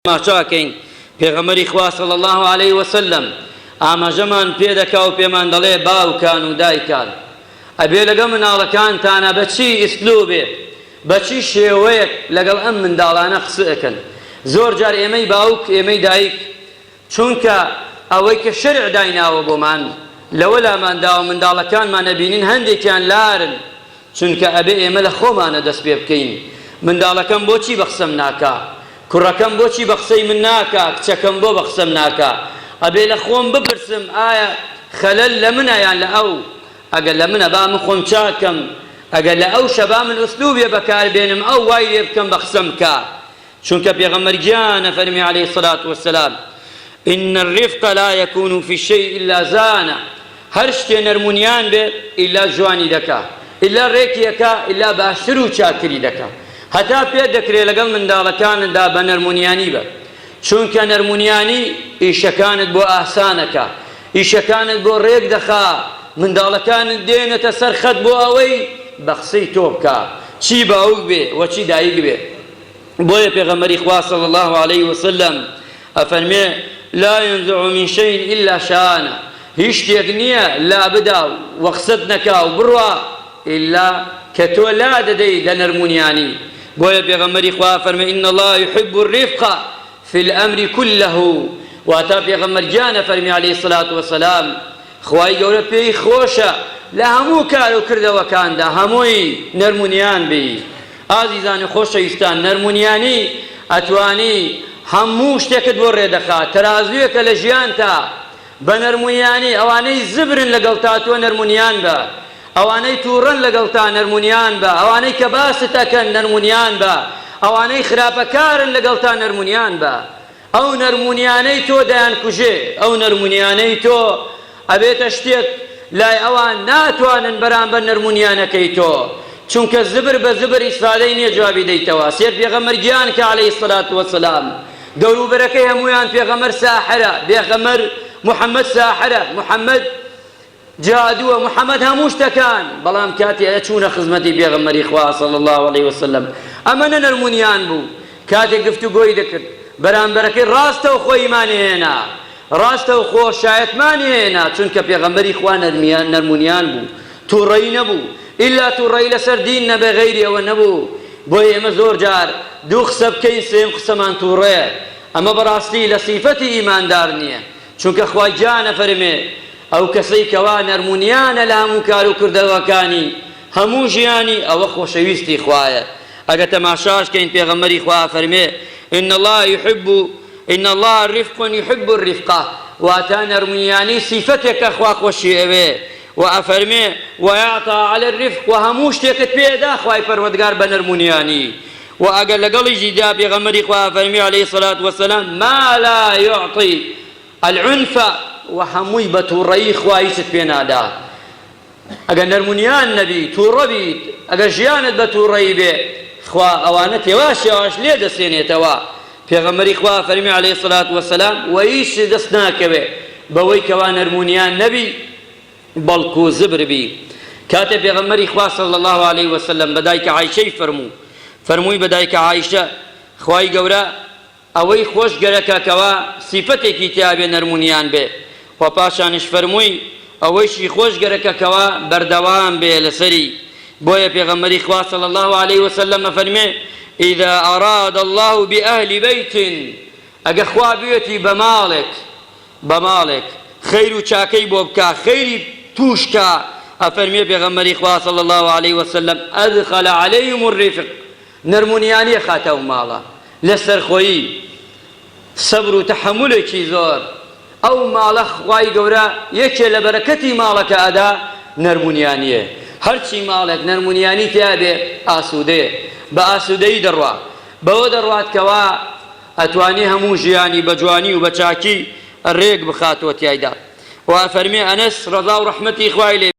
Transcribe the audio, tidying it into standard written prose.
تەماشا کەین پێغەمبەری خوا صلی اللە علیە وسلم ئاماژەمان پێ دەکا و پێمان دەڵێ باوکان و دایکان ئەبێ لەگەڵ مناڵەکانتانا بە چی ئیسلوبێ بە چی شێوەیەک لەگەڵ ئەم منداڵانە قسە ئەکەن زۆر جار ئێمەی باوک ئێمەی دایک چونکە ئەوەی کە شەرع دایناوە بۆمان لەوە لامان داوە منداڵەکانمان ئەبینین هەندێکیان لارن چونکە ئەبێ ئێمە لە خۆمانە دەست پێ بکەین منداڵەکەم بۆچی بە قسەم ناکا کوڕەکەم بۆچی بە قسەی من ناکا کچەکەم بۆ بە قسەم ناکا ئەبێ لە خۆم بپرسم ئایا خەلەل لە منە یان لە ئەو ئەگەر لە منە با من خۆم چاک کەم ئەگەر لە ئەوشە با من ئسلوبێ بەکار بێنم ئەو وای لێ بکەم بە قسەم بکا چونکە پێغەمبەر گیان ئەفەرموێ علیە الصلوة والسلام ان الرفق لا یکون فی الشیء الا زانە هەر شتێ نەرمونیان بێ ئیلا جوانی دەکا ئیلا ڕێکی ئەکا ئیلا باشتر و چاکتری دەکا هەتا پێت دەکرێ لەگەڵ منداڵەکانتدا بە نەرمونیانی بە چونکە نەرمونیانی ئیشەکانت بۆ ئاسانەکا ئیشەکانت بۆ ڕێک دەخا منداڵەکانت دێنێتە سەر خەت بۆ ئەوەی بە قسەی تۆ بکا چی باوک بێ وە چی دایک بێ بۆیە پێغەمبەری خوا صلی اللە علیه وسلم ئەفەرمێ لا ينزع من شيء إلا شانه هیچ شتێک نییە لا بدا و قسەت نەکا و بڕوا ئیلا کە تۆ لا دەدەی لە نەرمونیانی بۆیە پێغەمبەری خوا فەرمێ إن الله يحب الرفق في الأمر كله واتا پێغەمبەر گیان ئەفەرمێ علیه الصلاة والسلام خوای گەورە پێی خۆشە لە هەموو کار و کردەوەکاندا هەمووی نەرمونیان بی ئازیزان و خۆشەویستان نەرمونیانی ئەتوانی هەموو شتێکت بۆ ڕێدەخا تەرازویەکە لە ژیانتا بە نەرمونیانی ئەوانەی زبرن لەگەڵتا تۆ نەرمونیان بە ئەوانەی توڕەن لەگەڵتا نەرمونیان بە ئەوانەی کە باست ئەکەن نەرمونیان بە ئەوانەی خراپەکارن لەگەڵتا نەرمونیان بە ئەو نەرمونیانەی تۆ دەیانکوژێ، ئەو نەرمونیانەی تۆ ئەبێتە شتێک لای ئەوان ناتوانن بەرامبەر نەرمونیانەکەی تۆ، چونکە زبر بە زبر ئیسفادەی نیە جوابی دەیتەوە، سێر پێغەمبەر گیان کە علیە الصلوە والسلام دەوروبەرەکەی هەموویان پێغەمبەر ساحرە، بێغەمبەر محمد ساحرە، محمد جادووە محمد هەموو شتەکان بەڵام کاتێ ئەچوونە خزمەتی پێغەمبەری خوا صلی اللە علیه وسلم ئەمە نە نەرمونیان بوو کاتێک گفتوگۆی دەکرد بەرامبەرەکەی ڕاستەوخۆ ئیمانی هێنا ڕاستەوخۆ شایەتمانی هێنا چونکە پێغەمبەری خوا نەرمیان نەرمونیان بوو تووڕەیی نەبوو ئیلا تووڕەیی لەسەر دین نەبێ غەیری ئەوە نەبوو بۆیە ئێمە زۆر جار دوو قسە بکەین سێیەم قسەمان تووڕەیە ئەمە بەڕاستی لە سیفەتی ئیماندار نییە چونکە خوا گیان ئەفەرمێ ئەو کەسەی کەوا نەرمونیانە لە هەموو کارو کردەوەکانی هەموو ژیانی ئەوە خۆشەویستی خوایە ئەگەر تەماشاش کەین پێغەمبەری خوا ئەفەرمێ ان اللە یحب ان اللە رفق یحب الرفق واتا نەرمونیانی سیفەتێکە خوا خۆشی ئەوێ و ئەفەرمێ ویعطی علی الرفق و هەموو شتێکت پێدا خوای پەروەردگار بە نەرمونیانی و ئەگەر لەگەڵیشیدا پێغەمبەری خوا ئەفەرمێ علیە الصلوة والسلام ما لا یعطی العنف و هەمووی بە توڕەیی خوا هیچت پێ نادا ئەگەر نەرمونیان نەبی توڕە بیت ئەگەر ژیانت بە توڕەیی بێ خوا ئەوانە تێواش یەواش لێ دەسێنێتەوە پێغەمبەری خوا فەرمی علیە الصلوة والسلام و هیچ دەست ناکەوێ بەوەی کەوا نەرمونیان نەبی بەڵکو زبر بی کاتێ پێغەمبەری خوا صلی اللە علیه وسلم بە دایکە عایشەی فەرموو فەرمووی بە دایکە عایشە خوای گەورە ئەوەی خۆش گەرەکە کەوا سیفەتێکی تیابێ نەرمونیان بێ وە پاشانیش فەرمووی ئەوەیشی خۆش گەرەکە کەوا بەردەوام بێ لەسەری بۆیە پێغەمبەری خوا صلی اللە علیه وسلم ئەفەرمێ اذا اراد اللە بأهل بيت ئەگە خوا بوێتی بە ماڵێک بە ماڵێک خەیر و چاکەی بۆ بکا خەیری توش کا ئەفەرموێ پێغەمبەری خوا صلی اللە علیه وسلم ادخل علیهم الرفق نەرمونیانی ئەخاتە ئەو ماڵە لەسەرخۆیی سەبر و تەحەمولێکی زۆر ئەو ماڵە خوای گەورە یەکێ لە بەرەکەتی ماڵەکە ئەدا نەرمونیانیە هەرچی ماڵێک نەرمونیانی تیابێ ئاسوودەیە بە ئاسوودەیی دەڕوا بەوە دەڕوات کەوا ئەتوانێ هەموو ژیانی بە جوانی و بە چاکی ڕێک بخاتەوە تیایدا وە ئەفەرمێ ئەنەس ڕەزا و ڕەحمەتی خوای لێ.